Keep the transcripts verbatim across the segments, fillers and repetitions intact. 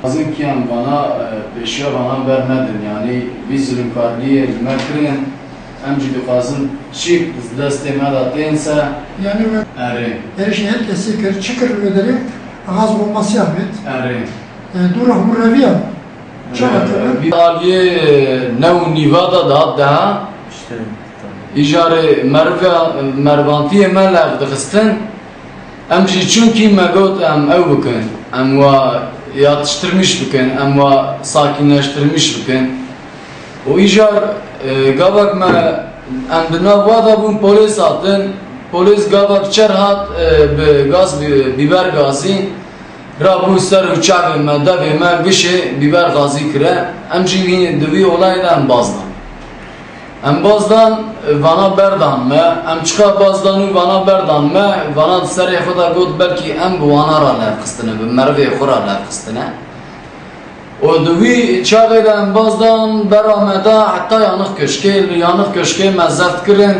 Dixwazin kiyan vana, e, pêşiya vana bernedin, yanî vî zulmkarliyê li me kirin, em jî dixwazin çîk destê me de tên se. Yanî we Erê. Êrişî her kesî kir, çi kir li wê derê? Axaz Bomasiya bêt. Erê. E, dû rehmû reviya. Çawa Erê. Kir? Vî aliyê new nîva de dihat daha. Îşte. Îjarê meriva-, merivantiyê me lev dixistin. Em jî çunkî me got em ew bikin, em wa yatiştirmîş bikin, em wa sakîneştirmîş bikin. Û îcar, e, gavek me, em di nav wa de bûn, polês hatin. Polês gavek çer hat, e, bi gaz, bi, bîber gazî rabû ser û çavê me, devê me, gişê bîber gazî kire. Em jî wî, di wî olayê de em baz dan. Em baz dan, vana berdan me. Em çiqa baz dan û vana berdan me, vana di serê xwe de got, belkî em bi wana re lev xistine, bi merivê xwe re lev xistine. Û di wî çaxê de em baz dan, bera me da heta Yanix Köşkê, li Yanix Köşkê me zeft kirin.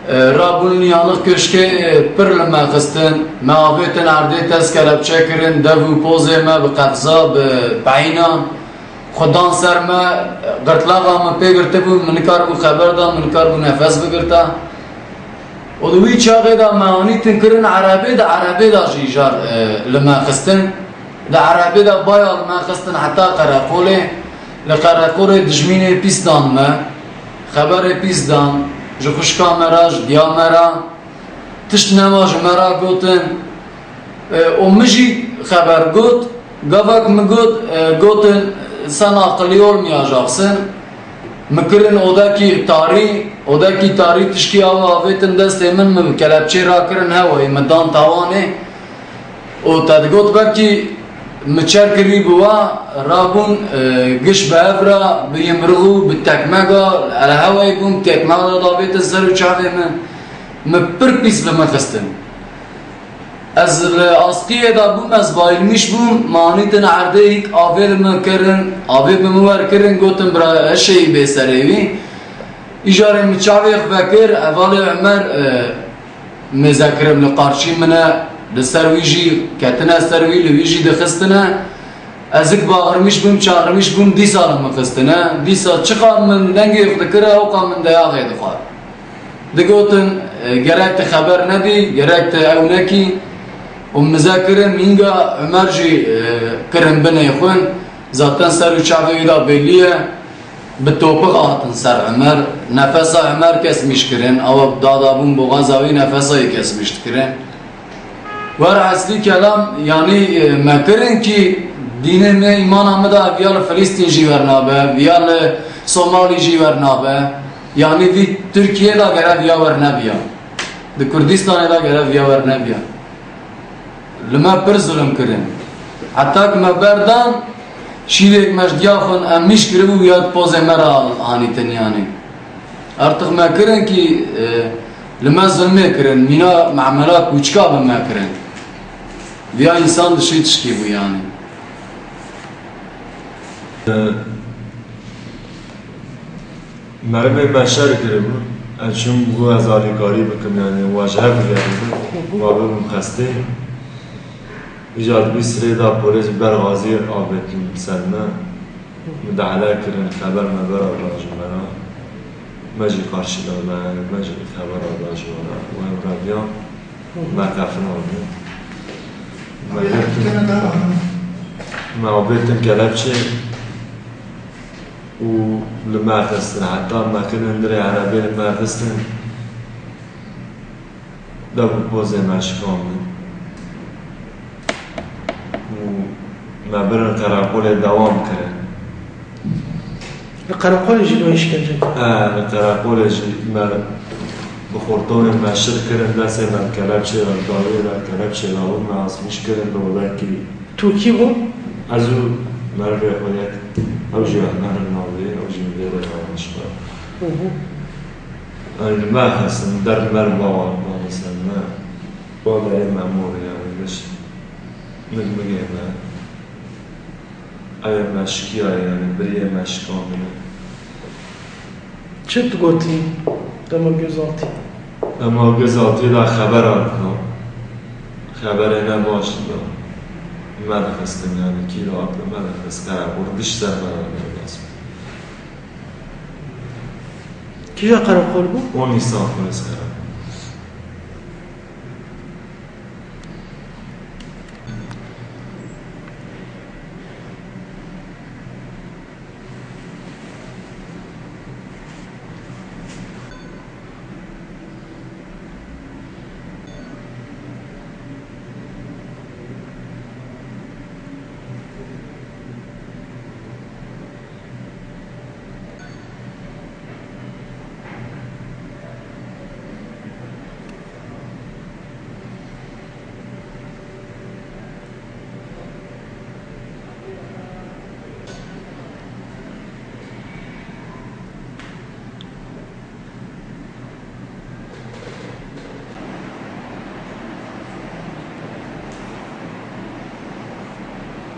E, rabûn li Yanix Köşkê, e, pir li me xistin. Me avêtin erdê, tez kelepçe kirin, dev û pozê me bi qefza, bi peyînan. Xwe dan ser me, qirtlaxa min pê girtibû, min nikaribû xeber da, min nikaribû nefes bigirta. Û di wî çaxê de me anîtin kirin erebê, di erebê de jî îcar, e, li me xistin. Di erebê de baya li me xistin heta qereqolê. Li qereqolê dijmînê pîs dan me. Xeberê pîs dan. Ji xwişka me re, ji diya me re. Tişt nema ji me re gotin. E, û min jî xeber got, gavek min got, e, gotin, sen aqilî olmayacaksın. Min kirin odekî tarî, odekî tarî tişkî aw avêtin destê min, min kelepçê rakirin hewayî, min dan tawanê. Û te digot, belkî min çer kirî bi wa, rabûn, e, giş bi hev re, bi yimrixû, bi tekmega, li hewayî bûn, tekmega davêtin ser û çavê min. Min pir pîs li min xistin. Ez li askiyê de bûm, ez bayilmîş bûm, me anîtin erdê, hîk avê li min kirin, avê bi min wer kirin, gotin, bira, eşê yî bê serê wî. Îjarê min çavê xwe vekir, hevalê Omer, e, mêze kirim li qarşî min e, li ser wî jî ketine ser wî, li wî jî dixistine. Ez hik baxirmîş bûm, çaxirmîş bûm, dîsa li min xistine. Dîsa çiqa min dengê xwe dikire, ewqa min deyaxê dixwar. Digotin, e, gerek tu xeber nedî, gerek tu ew nekî. Û mize kirin, mînga Omer jî, e, kirin binê xwin. Zaten ser û çavê wî de bêlî ye. Bi topix hatin ser Omer. Nefesa Omer kesmîş kirin. Ew dada bûn boxaza wî, nefesa wî kesmîş dikirin. Wer eslî kelam, yanî, e, me kirin kî dînê me, îmana me de viya li Filistîn jî wernabe, viya li Somalî jî wernabe. Yanî vî Tirkiyê de gere viya wernebiya. Di Kurdistanê de gere viya wernebiya. Li me pir zulm kirin. Heta ku me berdan, şîrêk me ji diya xwe em mîş kiribû, ya pozê me re anîtin yanî. Artık me kirin kî, e, li me zulmê kirin, mîna memela kûçika bi me kirin. Viya însan dişî tişkî bû yanî. Merivê me şer kiribû, ez çûm got ez alîkarî bikim, yanî we ji hev digeribû, we bibim xestê. Îcar di vî sirê de polês ber gazî avêtin ser me. Mudahale kirin, xeber meber hat ji me re. Me jî qarşî da me, me jî xeber hat ji we re. We reviyan, me qefil anî. Me girtin, me avêtin kelepçê û li me xistin. Heta me kirin hundirê erebê li me xistin. Dev û pozê me şikandin. Û me birin qereqolê dewam kirin. Li qereqolê jî bi we îşkence kirin? He, li qereqolê jî me bi xortonê me şil kirin, destê me bi kelepçê re, dawiyê re kelepçê re bû, me asmîş kirin li odekî. Tu kî bû? Ez û merivê xwe yek, ew jî Ehmed navê, ew jî vê re navê ji xwe. Hı hı. Ew li me xistin, derd me li bawa, bawa ser me. Ba derê me morê, yanî, giş mig migê me. Ew ê me şikiyaye, yanî, biriyê me şikandine. Çi tu gotî dema gözaltî? Dema gözaltî de xebera dida. Xeberê ne baş dida. Me dixistin, yani kîlo ap li me dixist, qereqol, diş ser me de lazim. Kîja qereqol bû? On Nîsan polis qereqol.